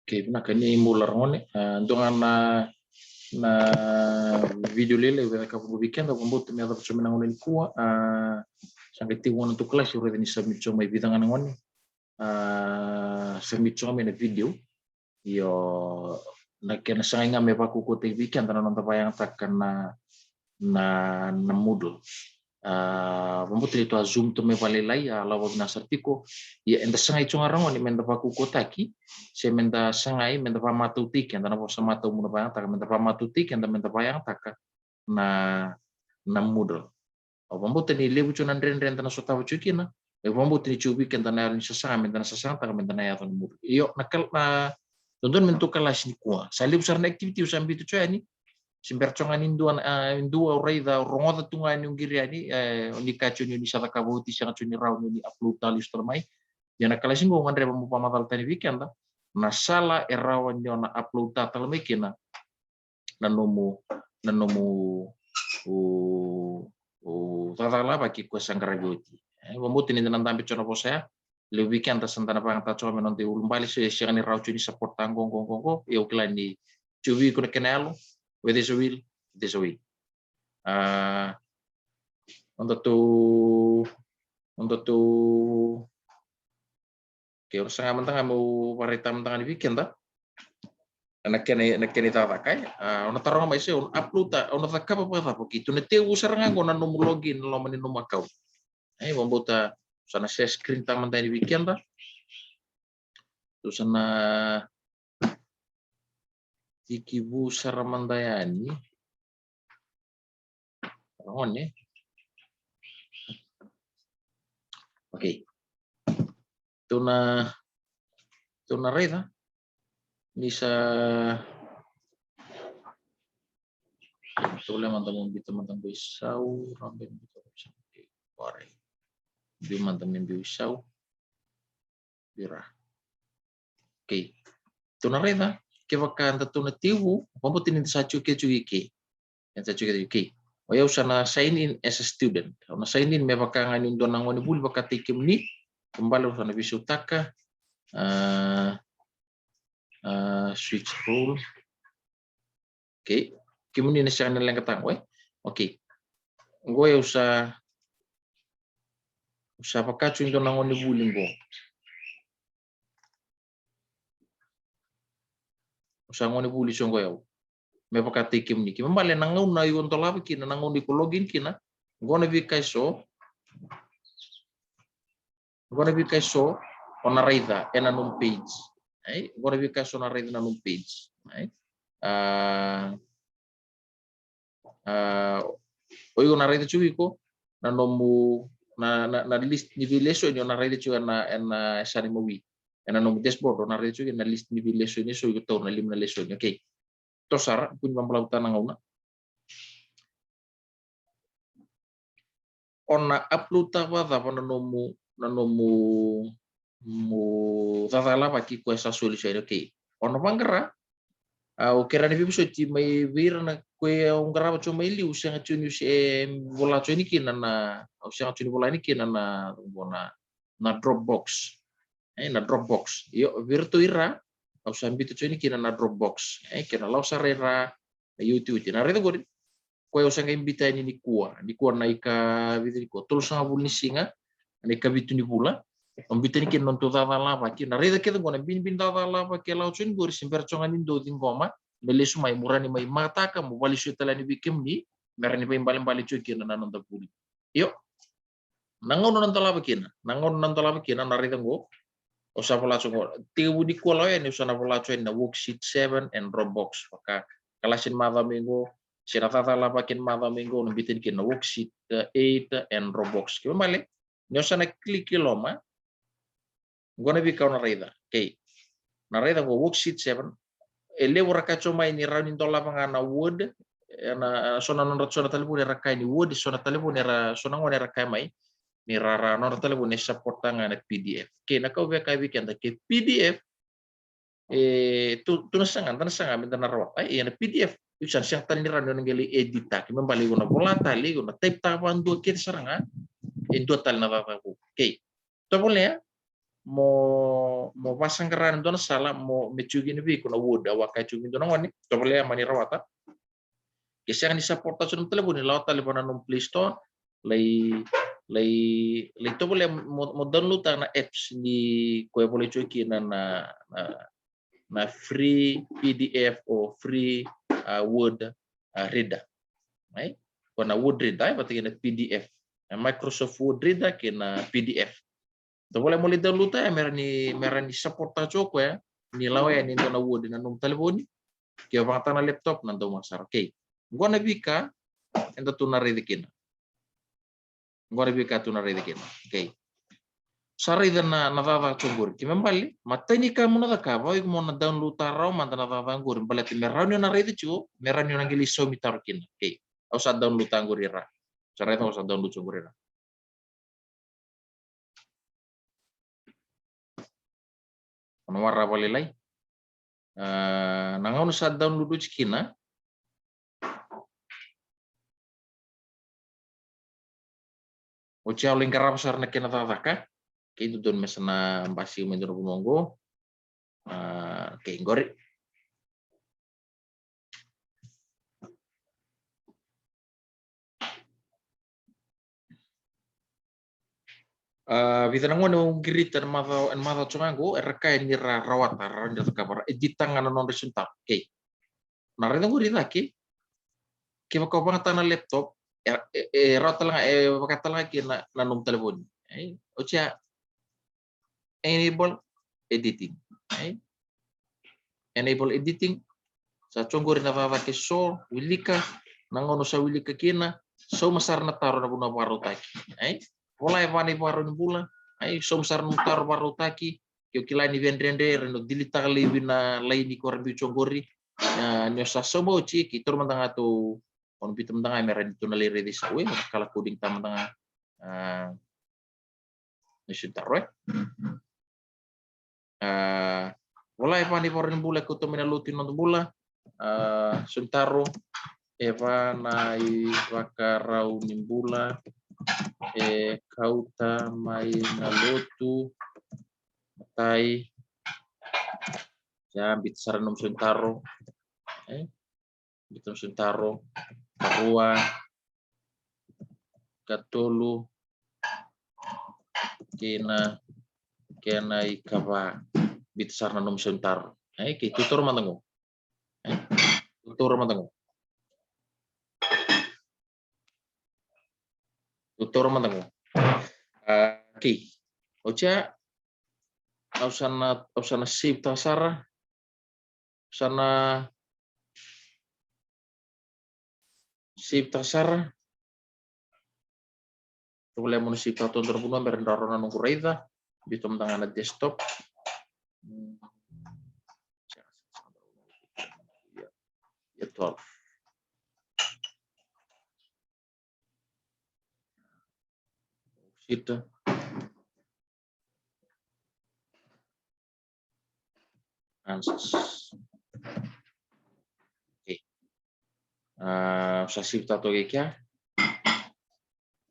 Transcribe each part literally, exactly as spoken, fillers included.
Okay, vinaka ni bula ragone. A, dua ga na, na video lailai au via cakava vei keda, au vakabauta me yacova tiko mai na gauna nikua. A, sa qai tekivu na nodatou kalasi, au raica ni submit tiko mai vica ga na gone. A, submit tiko mai na video. Io, na kena sagai ga me vakaukauataki vei keda na noda vakayagataka na, na, na Moodle. A, vakabauta ni tou a Zoom tu mai vakalailai, a, lako vakavinaka sara tiko. Ia, eda sagai tiko ga ragone meda vakaukauataki, se meda sagai, meda vakamatautaki keda na vosa matau mo na vakayagataka, meda vakamatautaki keda meda vakayagataka na, na Moodle. Au vakabauta ni levu tiko na dredre eda na sotava tiko kina. Au vakabauta ni tiko vei keda na yalo ni sasaga meda na sasagataka meda na yaco na Moodle. Io, na kal-, na dodonu me nodatou kalasi nikua. Sa levu sara na activity au sa biuta tiko yani. Se bera tiko ga ni dua na, a, dua au raica, au rogoca tu ga ni o qiri yani, e, o ni kaya tiko ni o ni sa cakava oti, sega tiko ni rawa ni o ni upload tale, lesu tale mai. Ia na kalasi qo au gadreva meu vakamacala tani vei keda na sala e rawa ni o na upload-taka tale mai kina na nomu, na nomu, o, o cakacaka lavaki ko sa qaravi oti. E, vakabauta ni da na dabe tiko na vosa ya. Levu vei keda sa da na vakayagataka tiko me noda iulubale se sega ni rawa tiko ni support-taka qo, qo, qo, qo. Ia au kila ni tiko vei iko na kena yalo. Where there's a will, there's a way. A, nodatou, nodatou Okay, au na saga mada ga meu vakaraitaka mada ga yani vei keda na kena, na kena icakacaka, e. A, au na taroga mai se au na upload-taka, au na cakava vakacava. Okay, tou na tekivu sara ga qo na nomu login, na loma ni nomu account. E, vakabauta sa na share screen-taka mada yani vei keda. Tou sa na tekivu sara mada yani. Ragone. Okay. Tou na, tou na raica ni sa, tou le mada mo biuta mada qo isau, rawa beka ni biuta qo isau. Okay, warai. Biu mada me biu isau. Bira. Okay. Tou na raica, kevaka datou na tekivu, vakabauta ni da sa tiko ke, tiko i ke. Eda sa tiko ke, tiko i ke. O yau sa na sign in as a student. Au na sign in me vaka ga ni dua na gone vuli vakataki kemuni. Kena ibalebale au sa na veisautaka. A, a, switch role. Okay. Kemuni na sega ni leqataka qo, e? Okay. Qo au sa, au sa vaka tiko e dua na gone vuli qo. Au sa gone vuli tiko qo au. Me vakataki kemuni. Kena ibalebale na gauna iko dolava kina, na gauna iko login kina, qo na veika eso. Qo na veika eso o na raica ena nomu page. Ai, qo na veika eso o na raica ena nomu page. Ai. A, a, o iko na raica tiko iko na nomu, na, na, na list ni veilesoni o na raica tiko ena, ena yasana imawi. Ena nomu dashboard o na raica tiko ena list ni veilesoni eso iko taura na lima na lesoni. Okay. Toso sara, kua ni vakabalavutaka na gauna. O na upload-taka vakacava na nomu, na nomu, nomu cakacaka lavaki ko e sa soli tiko yani, okay. O na vaqara, a, au kerea na veivosoti mai vei ira na ko e au qarava tiko mai liu, sega tiko ni se vola tiko yani kina na, au sega tiko ni vola yani kina na, na, na Dropbox. E, na Dropbox. Io, vei iratou i ra, au sa biuta tiko yani kina na Dropbox. E, kena lako sara i ra, na iotioti. Na raica qori, ko au sa qai biuta yani nikua. Nikua na ikavica nikua, tolusagavulu ni siga, na ikavitu ni vula. Au biuta yani kina na nodatou cakacaka lavaki. Na raica kece qo na binibini cakacaka lavaki e lako tiko yani qori, se bera tiko ga ni dou ciqoma me lesu mai, mo rawa ni mai mataka, mo vakalesuya tale yani vei kemuni, me rawa ni vakaibalebale tiko kina na noda vuli. Io. Na gauna na dolava kina, na gauna na dolava kina, na raica qo. Au sa vola tiko qo, tekivu nikua lako yani, au sa na vola tiko yani na worksheet seven and Dropbox. Vaka kalasi ni macawa mai qo, se na cakacaka lavaki ni macawa mai qo, na biuta yani kina na worksheet, e, eight and Dropbox. Kena ibalebale ni au sa na click i loma, qo na veika au na raica. Okay. Na raica qo worksheet seven. E levu ra kaya tiko mai ni rawa ni dolava ga na Word. E na, so na nodra, so na talevoni era kaya ni Word, so na talevoni era, so na gone era kaya mai ni ra, ra nodra talevoni e support-taka ga na P D F. Okay, na ka au via kaya vei keda, ke P D F, e, tou, tou na saga, da na saga me da na rawata. Ia na P D F, Io, sa na sega tale ni rawa ni o na qai lai edit-taka. Me baleta iko na vola tale, iko na type-taka vakadua kece sara ga. E dua tale na cakacaka vou. Okay. Tovolea mo, mo vasaqara ena dua na sala mo, me tiko kina vei iko na Word, au a kaya tiko vei dua na gone. Tovolea mani rawata. Ke sega ni support-taka tiko na nomu talevoni, lako tale vua na nomu Play Store, lai, lai, lai tovolea mo, mo download-taka na apps ni koya e volai tiko kina na, na, na free P D F or free, uh, Word, uh, reader. Right? Ko na Word reader, e vata kei na P D F. Na Microsoft Word reader kei na P D F. Tovolea mo lai download-taka ya, me rawa ni, me rawa ni support-taka tiko o koya ni lako yani e dua na Word ena nomu talevoni. Ke o vakayagataka na laptop, na dau maka sara. Okay. Qo na veika eda tou na raica kina. Qo na veika tou na raica kina. Okay. Sa raica na, na cakacaka tiko qori. Ke me baleta, matai ni ka mo na cakava, o iko mo na download-taka rawa mada na cakacaka qori. Baleta me rawa ni o na raica tiko, me rawa ni o na qai lai saumi taro kina. Okay. Au sa download-taka qori e ra. Sa raica, au sa download tiko qori e ra. Au na waraka vakalailai. Ah, na gauna sa download oti kina, oti au lai qarava sara na kena cakacaka. Okay, dodonu me sa na basika mai dua na vanua qo. Ah, okay, qori. Ah, vica na gone au qirita ena macawa, ena macawa tiko ga qo, era kaya ni ra rawata, ra rawa ni ra cakava, ra edit-taka ga na nodra isau ni taro. Okay. Na raica qori cake, kevaka o vakayagataka na laptop, e, e, e rawa tale ga, e vaka tale ga kina na, na nomu talevoni. Ei, oti ya, enable editing. Ei? Enable editing. Sa tiko qori na cakacaka eso, wilika, na gauna sa wilika kina, sauma sara na taro ena vanua vakarautaki. Ei? Vola e va na ivakarau ni bula. Ei? Sauma sara na nomu taro vakarautaki. Ke o kila ni veidredre, rawa ni o delete-taka laivi na laini ko ra biu tiko qori. Ah, ni o sa sauma oti, keitou mada ga tou, o na biuta mada ga me rawa ni tou na lai raica isa. Oi, o na color coding-taka mada ga. Ah, na isau ni taro, e. Ah, vola e va na ivakarau ni bula e kauta mai na lotu ni noda bula. Ah, isau ni taro, e va na ivakarau ni bula e kauta mai na lotu. Matai. Ya, biuta sara na nomu isau ni taro. E? Biuta na isau ni taro. Karua, katolu, kei na, kei na ikava. Biuta sara na nomu isau ni taro. E, okay, tou taura mada qo. E, tou taura mada qo. Tou taura mada qo. Ah, okay. Oti ya, au sa na, au sa na save-taka sara. Sa na save-taka sara. Tovolea mo na save-taka tu e dua na vanua me rawa ni rawa na noqu raica. Biuta mada ga na desktop. Hmm. Year twelve. Sita. Answers. Okay. Ah, sa save-taka toka e kea.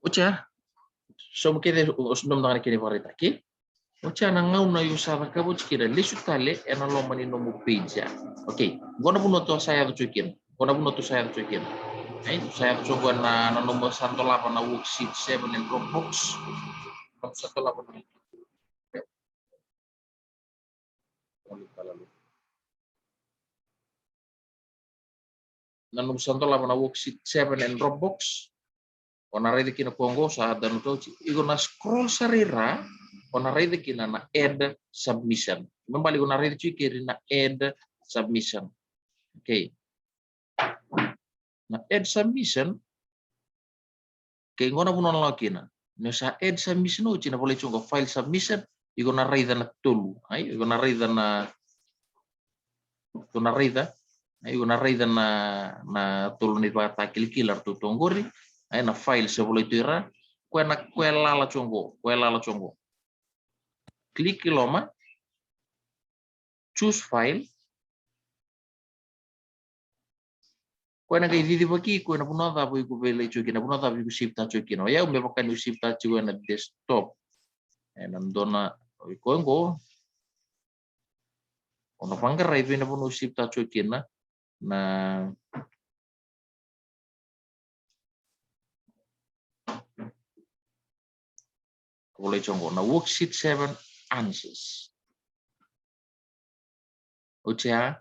Oti ya. Sauma kece, o, o, sauma mada ga na kena ivakaraitaki. Oti ya na gauna o sa cakava oti kina, lesu tale ena loma ni nomu page ya. Okay, qo na vanua tou sa yaco tiko kina. Qo na vanua tou sa yaco tiko kina. Ei, tou sa yaco tiko qo ena, na nomu sa dolava na worksheet seven ena Dropbox. Nomu sa dolava na, na nomu sa dolava na worksheet seven ena Dropbox. O na raica kina qo, qo sa download oti. Iko na scroll sara i ra, o na raica kina na add submission. Me baleta iko na raica tiko kina na add submission. Okay. Na add submission. Okay, qo na vanua o na lako kina. Ni o sa add submission oti, na volai tiko qo file submission, iko na raica na tolu. Ai, iko na raica na Tou na raica, e, iko na raica na, na tolu na ivakatakilakila eratou tu qori, e, na file sa volai tu i ra, koya na, koya lala tu qo, koya lala tu qo. Click i loma, choose file, Koya na qai cicivaki iko ena vanua cava iko veilailai tiko kina, na vanua cava iko save-taka tiko kina. O yau me vaka niu save-taka tiko ena desktop. Ena dua na, o iko qo. O na vaqara i vei na vanua o save-taka tiko kina na volai tiko qo na worksheet seven answers. Oti ya,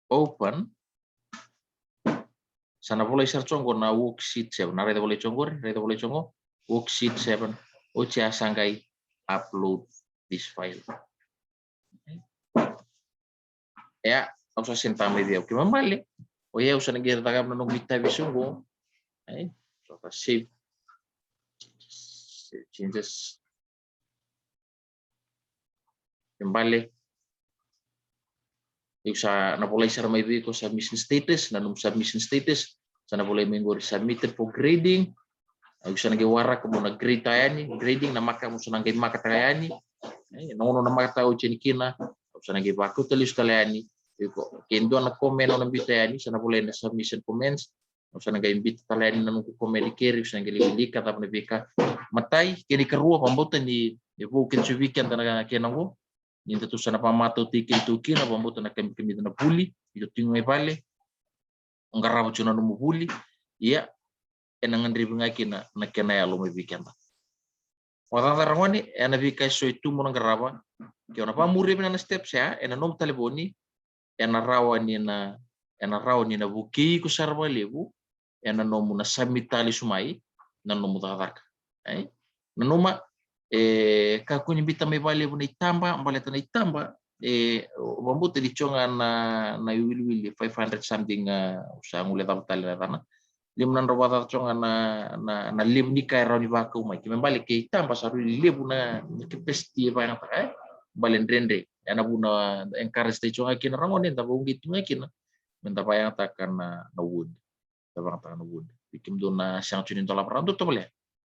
open. Sa na volai sara tiko qo na worksheet seven. Na raica volai tiko qori, raica volai tiko qo. Worksheet seven. Oti ya sa qai upload this file. Ia, au sa send-taka mai vei au. Kena ibalebale, o yau sa na qai cakava na noqu itavi sobu. Ai, so ka save. Save changes. Kena ibalebale, iko sa na volai sara mai vei iko submission status, na nomu submission status. Sa na volai mai qori submitted for grading. Au sa na qai waraka mo na grade-taka yani, grading na maka mo sa na qai makataka yani. E, na gauna o na makataka oti yani kina, au sa na qai vakauta lesu tale yani. Iko, ke dua na comment o na biuta yani, sa na volai na submission comments. Au sa na qai biuta tale yani na noqu comment keri, au sa na qai lai wilika cava na veika. Matai, kena ikarua, vakabauta ni e vou kece vei keda na kena qo. Ni datou sa na vakamatautaki keitou kina, vakabauta na kamikamica na vuli, ni datou tiko ga i vale. O qarava tiko na nomu vuli, ia, ena gadrevi ga kina na kena yalo mai vei keda. O cakacaka ragone, ena veika eso e tu mo na qarava, ke o na vakamuria vei na steps ya, ena nomu talevoni, ena rawa ni na, ena rawa ni na vukei iko sara vakalevu, ena nomu na submit tale lesu mai na nomu cakacaka. Ai? Nanuma, e, kakua ni biuta mai vakalevu na itaba, baleta na itaba, e, vakabauta ni tiko ga na, na iwiliwili, five hundred something, a, au sa guilecava tale na yacana. Lima na drau vakacaca tiko ga na, na, na levu ni ka e rawa ni vakau mai. Kena ibalebale ke itaba sa rui levu na, na capacity e vakayagataka, e? Baleta dredre. Ena vuna encourage-taki tiko ga kina ragone, da vauqeti tu ga kina. Me da vakayagataka na, na Word. Da vakayagataka na Word. Vei kemudou na sega tiko ni dolava rawa, dou tovolea.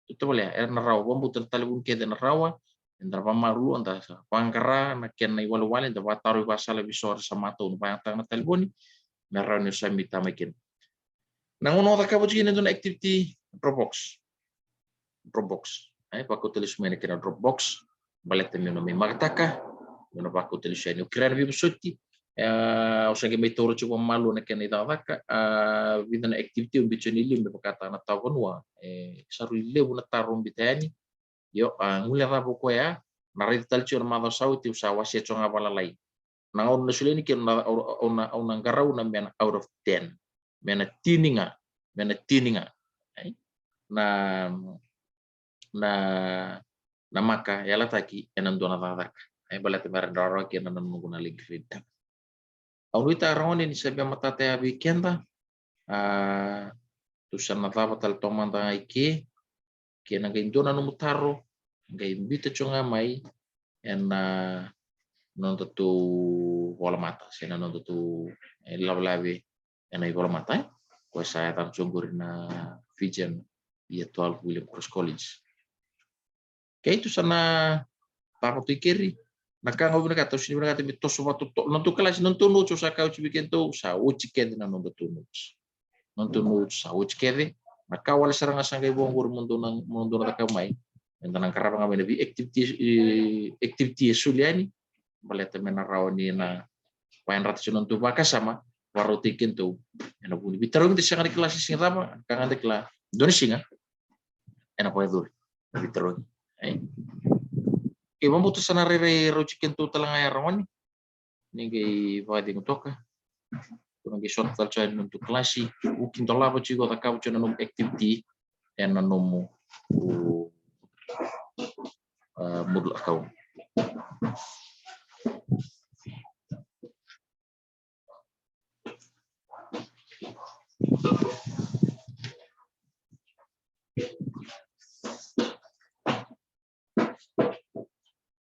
Dou tovolea, era na rawa, vakabauta na talevoni kece na rawa, eda na vakamalua, da sa vaqara na kena iwalewale, da vakatarogi vakasala vei so era sa matau na vakayagataka na talevoni, me rawa ni o submit-taka mai kina. Na gauna o cakava tiko kina e dua na activity, Dropbox. Dropbox. Ai, vakauta lesu mai na kena Dropbox. Baleta meu na mai makataka, meu na vakauta lesu yani. O kerea na veivosoti, e, au sa qai mai taura tiko vakamalua na kena icakacaka, a, vica na activity au biuta tiko ni liu me vakataka na tawa vanua. E, sa rui levu na taro au biuta yani. Io, a, guilecava o koya, na raica tale tiko na macawa sa oti, au sa wasea tiko ga vakalalai. Na gauna na solia yani kina, au na, au na, au na qarauna me na out of ten. Me na tini ga, me na tini ga. Ai? Na, na, na maka yalataki ena dua na cakacaka. Ai, baleta me ra rawarawa kina na noqu na lai grade-taka. Au nuitaka ragone ni sa bera matata ya vei keda. A, tou sa na cava tale toka mada ga i ke. Kena qai dua na nomu taro, qai biuta tiko ga mai ena nodatou volamata, se na nodatou, e, lavelave ena ivolamata, e? Koya sa yacana tiko qori na Fijian Year twelve William Cross College. Keitou sa na tava tu i keri, na ka ga au vinakata, au sega ni vinakata me toso vakatotolo, nodatou kalasi, nodatou notes, au sa kaya oti vei keitou, sa oti kece na nodatou notes. Nodatou notes sa oti kece, na ka wale sara ga sa qai vo qori mo dou na, mo dou na cakava mai. Eda na qarava ga mai na vei activity, e, activity e soli yani, baleta me na rawa ni na vakayadrata tiko na nodatou vakasama, vakarautaki keitou. Ena vuku ni veitarogi da sega ni kila se siga cava, ka ga da kila, dua na siga ena vakayacori na veitarogi. Ai. Ke vakabauta sa na rairai rauti keitou tale ga ya ragone. Ni qai vakacegu toka. Ko na qai sota tale tiko ena nodatou kalasi. Vuki dolava tiko, cakava tiko na nomu activity ena nomu, o, a, Moodle account.